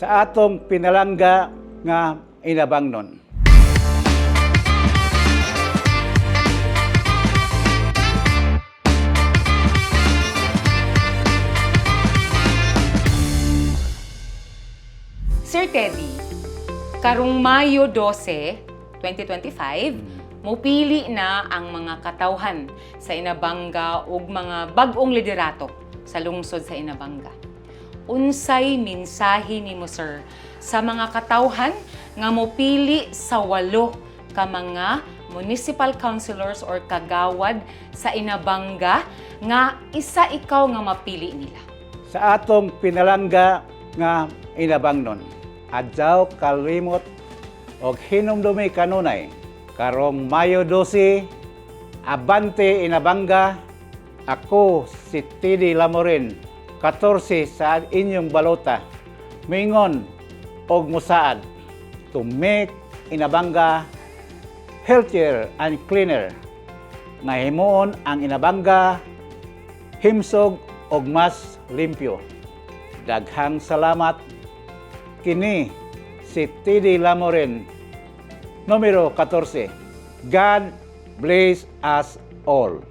Sa atong pinalangga nga Inabangnon. Sir Teddy, karong Mayo 12, 2025, mupili na ang mga katawhan sa Inabanga ug mga bag-ong liderato sa lungsod sa Inabanga. Unsay mensahe nimo, sir, sa mga katawhan nga mopili sa walo ka mga municipal councilors or kagawad sa Inabanga nga isa ikaw nga mapili nila? Sa atong pinalangga nga Inabangnon. Adyaw kalimot og hinumdumi kanunay karong Mayo 12, abante Inabanga. Ako si Teddy Lamorin, 14 sa inyong balota, mingon og musaad to make Inabanga healthier and cleaner, nga himuon ang Inabanga himsog og mas limpyo. Daghang salamat. Kini si Teddy Lamorin, numero 14. God bless us all.